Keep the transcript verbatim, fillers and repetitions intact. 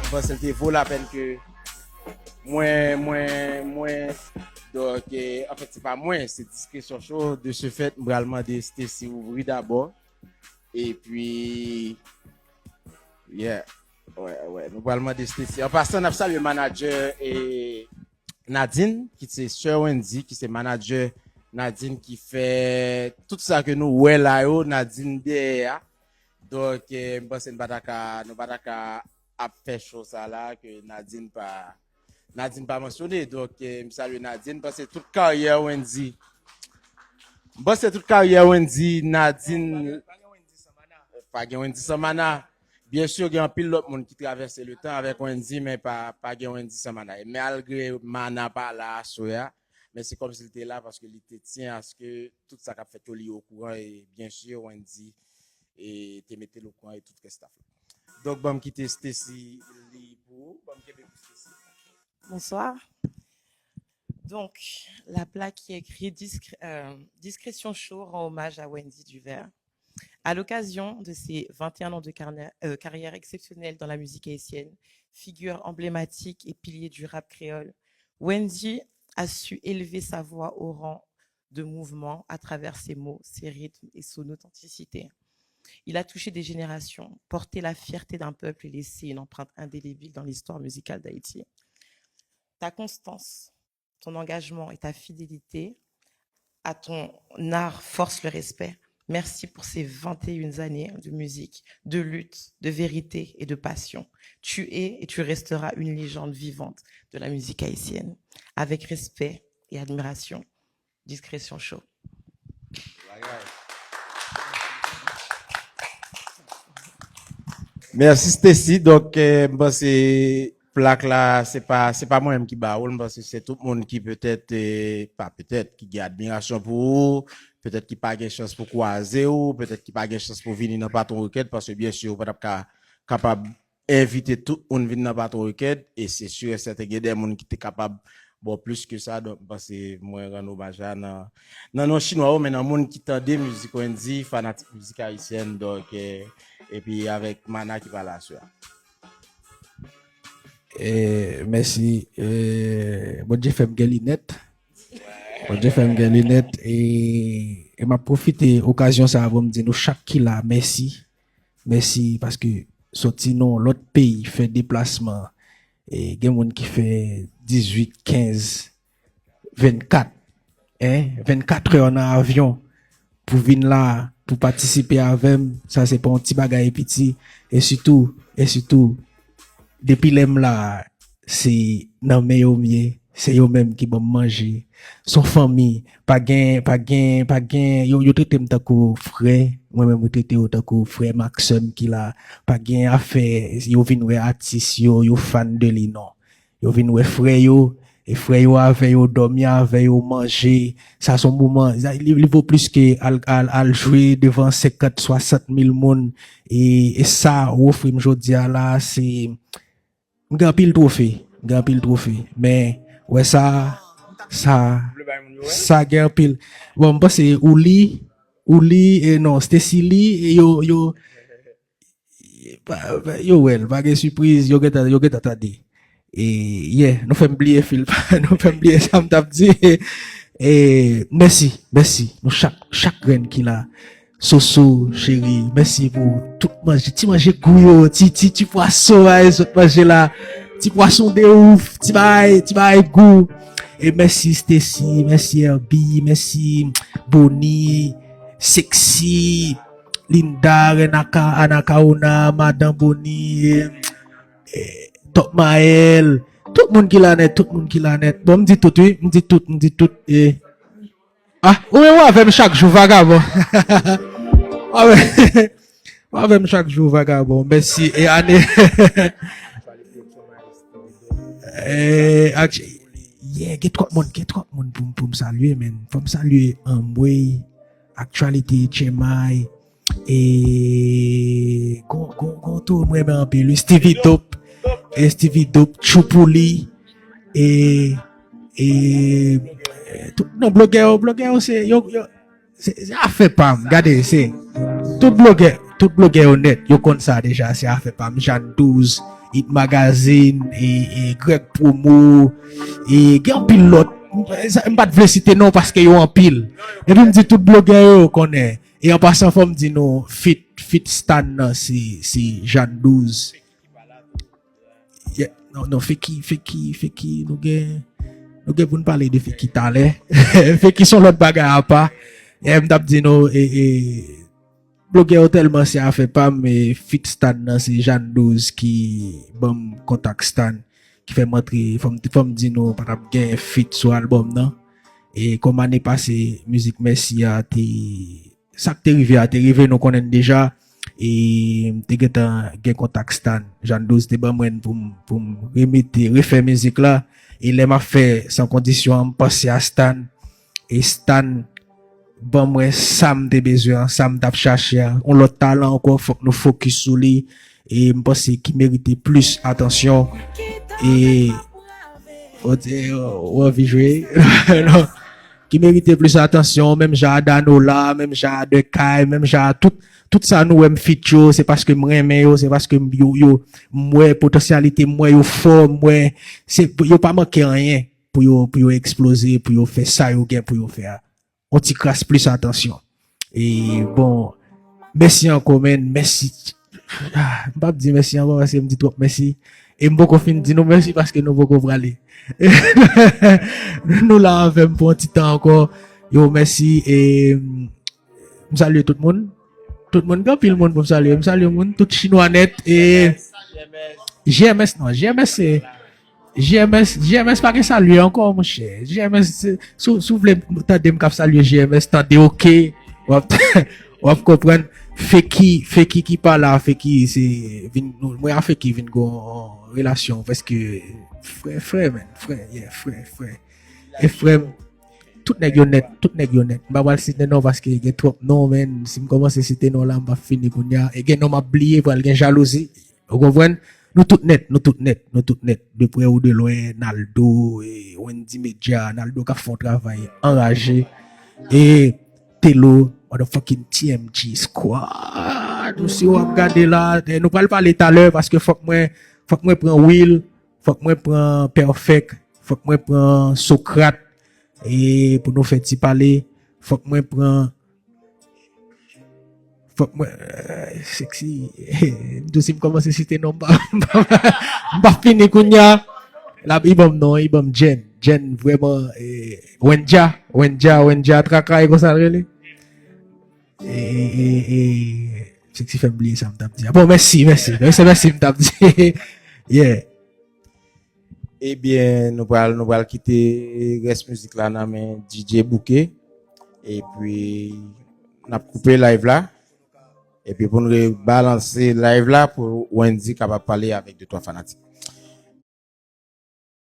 Panse l te vo lapèn ke mwen, mwen, mwen, donk, eh, anfèt, se pa mwen, se Diskresyon Show. De ce fait, m pral mande Stacy ouvri dabò. Epi, yeah, wè, wè, nou pral mande Stacy. An pasan, n ap salye manadjè e Nadine, ki se sè Wendy, ki se manadjè Nadine, ki fè tout sa ke nou wè la yo, Nadine dèyè a. Donk, eh, m panse n pa ta ka, nou pa ta ka ap fè show sa la, ke Nadine pa, Nadine pa mansyone. Donk, eh, m salye Nadine, m panse tout karyè Wendy, m panse tout karyè Wendy, Nadine, pa gen Wendy san Mana. Byen si, gen anpil lòt moun ki travèse le tan avèk Wendy, men pa, pa gen Wendy san Mana. E malgre Mana pa la aswè a, men se kòmsi li te la paske li te tyen aske tout sa k ap fèt yo, li okouran. E byen si, Wendy e te mete l okouran e tout rès staff la. Donk, ban m kite Stacy li pou ou, ban m kenbe pou Stacy. Bonsoir. Donc, la plaque qui est écrit Discré- euh, Discrétion Show rend hommage à Wendy Duvert. À l'occasion de ses vingt et un ans de carna- euh, carrière exceptionnelle dans la musique haïtienne, figure emblématique et pilier du rap créole, Wendy a su élever sa voix au rang de mouvement à travers ses mots, ses rythmes et son authenticité. Il a touché des générations, porté la fierté d'un peuple et laissé une empreinte indélébile dans l'histoire musicale d'Haïti. Ta constance, ton engagement et ta fidélité à ton art forcent le respect. Merci pour ces vingt et une années de musique, de lutte, de vérité et de passion. Tu es et tu resteras une légende vivante de la musique haïtienne. Avec respect et admiration, Discrétion Show. Mèsi Stacy. Donk, eh, m panse plak la, se pa, se pa mwen menm ki ba ou l, m panse se tout moun ki petèt, eh, pa petèt, ki gen admirasyon pou ou, petèt ki pa gen chans pou kwaze w, petèt ki pa gen chans pou vini nan Patwon Record, paske byen si ou pa t ap ka kapab envite tout moun vin nan Patwon Record, e se si e sèten gen de moun ki te kapab ba w plis ke sa, donk m panse mwen rann omaj la nan, nan non chinwa yo, men nan moun ki tande mizik Wendy, fanatik mizik ayisyèn, donk, eh, epi avèk Mana ki pa la aswè a. Eh, mèsi. Eh, Bondye fè m gen linèt. Bondye fè m gen linèt. E, e m ap pwofite okazyon sa a pou m di nou chak ki la, mèsi. Mèsi paske soti nan yon lòt peyi, fè deplasman. E gen moun ki fè dizuit, kenz, vennkat, en, vennkat è nan avyon pou vin la, pou patisipe avè m. Sa se pa yon ti bagay piti. E sitou, e sitou, depi lè m la, se nan men yo m ye. Se yo menm ki ban m manje. Se yon fanmi. Pa gen, pa gen, pa gen, yo, yo trete m tankou frè. Mwen menm, mwen trete yo tankou frè m ak sè m ki la. Pa gen afè, yo vin wè atis yo, yo fan de li, non. Yo vin wè frè yo, e frè yo avè yo, dòmi avè yo, manje. Sa se yon moman, li, li vo plis ke al, al, al jwe devan senkant, swasant mil moun. E, e sa ou ofri m jodi a la, se, m gen anpil twofe, m gen anpil twofe. Men, wè sa, sa, sa gen anpil. Bon, m panse ou li, ou li, e non, Stacy li, e yo, yo, pa- pa- yo wè l, pa gen sipriz, yo gentan, yo gentan tande. E, yeah, nou fè m bliye fil, nou fè m bliye sa m t ap di. E, mèsi, mèsi, nou chak, chak grenn ki la. Soso, cheri, mèsi pou tout manje, ti manje gou yo, ti, ti, ti pwason, a, zòt manje la, ti pwason de ouf, ti bagay, ti bagay gou. E mèsi Stacy, mèsi Herbie, mèsi Bonnie, Sexy, Linda, Renaka, Anakaona, Madan Bonnie, e, e, Top Maël, tout moun ki la nèt, tout moun ki la nèt. Bon, m di tout, wi, m di tout, m di tout. E, ah, ou menm w avè m chak jou, vagabon. W avè, w avè m chak jou, vagabon. Mèsi. E ane. E, ak, yeah, gen twòp moun, gen twòp moun pou, m- pou m salye, men. Fò m salye Amway, Aktyalite, H M I, e gon, gon, gon tou m renmen anpil, wi, Stevie Dope, e Stevie Dope, Tchoupouli, e, e, e tout, non, blogè yo, blogè yo, se, yo, yo, se, se afè pa m, gade, se, tout blogè, tout blogè yo nèt, yo konn sa deja, se afè pa m, Jeanne Douze, Hit Magazine, e, e Greg Promo, e gen anpil lòt. M pa t vle site non paske yo anpil. Epi m di tout blogè yo konnen. E an pasan, fò m di nou, fit, fit Stan nan, se, se Jeanne douz. Yeah, non, non, Feki, Feki, Feki, nou gen, nou gen pou n pale de Feki talè. Feki se yon lòt bagay apa. E m t ap di nou, e, e, blogè yo tèlman se afè pa m, e fit Stan nan se Jeanne douz ki ban m kontak Stan, ki fè m antre, fò m, fò m di nou, pa t ap gen fit sou albòm nan. E kòm ane pase, mizik Mèsi a te, sa k te rive a te rive, nou konnen deja. E m te gentan gen kontak Stan. Jeanne douz te ban mwen pou m, pou m remete, refè mizik la. E lè m ap fè San Kondisyon an, m panse a Stan. E Stan ban mwen sa m te bezwen an, sa m t ap chache a. Yon lòt talan ankò, fòk nou fokis sou li. E m panse ki merite plis atansyon. E w, w anvi jwe? Non. Ki merite plis atansyon, menm jan a Danola, menm jan a Dekay, menm jan a tout, tout sa nou wè m fit yo, se paske m renmen yo, se paske m, yo, yo, m wè potansyalite, m wè yo fò, m wè, se, yo pa manke anyen pou yo, pou yo eksploze, pou yo fè sa yo gen pou yo fè a. Yon ti kras plis atansyon. E bon, mèsi ankò, men, mèsi. Ah, m p ap di mèsi ankò paske m di twòp mèsi. E m poko fin di nou mèsi paske nou poko prale. Nou la avè m pou yon ti tan ankò. Yo, mèsi. E m salye tout moun. Tout moun, gen anpil moun pou m salye. M salye moun, tout chinwa nèt. E G M S, non, G M S se G M S, G M S pa gen salye ankò, monchè. G M S, se, si w, si w vle tande m k ap salye G M S, tande, oke. W ap, w ap konprann. Feki, Feki ki pa la, Feki, se, vin, mwen a Feki vin gon relasyon prèske frè, frè, men, frè, yeah, frè, frè. E frè m, tout nèg yo nèt, tout nèg yo nèt. M pa pral site non paske gen twòp non, men, si m kòmanse site non la, m p ap fini kounye a. E gen non m ap bliye, pral gen jalouzi. Ou konprann? Nou tout nèt, nou tout nèt, nou tout nèt. De prè ou de lwen, Naldo, e, Wendy Media, Naldo k ap fè yon travay anraje. E Telo, motherfucking T M G Squad. Ou si w ap gade la, e, nou pral pale talè paske fòk mwen, fòk mwen pran Will, fòk mwen pran Perfect, fòk mwen pran Socrate, e pou nou fè ti pale, fòk mwen pran Fòk mwen, eh, Sexy. M tou si m kòmanse site non, m pa, m pa, m pa fini kounye a. L ap, li ban m non, li ban m Jen. Jen vrèman, eh, Wendja, Wendja, Wendja Traka, e konsa l rele. E, e, e, e, Sexy fè m bliye sa m t ap di. Ah, bon, mèsi, mèsi. Mèsi, mèsi m t ap di. Yeah. Ebyen, nou pral, nou pral kite rès mizik la nan men D J Bouke. Epi, n ap koupe live la. Epi, pou n rebalanse live la, pou Wendy kapab pale avèk de twa fanatik.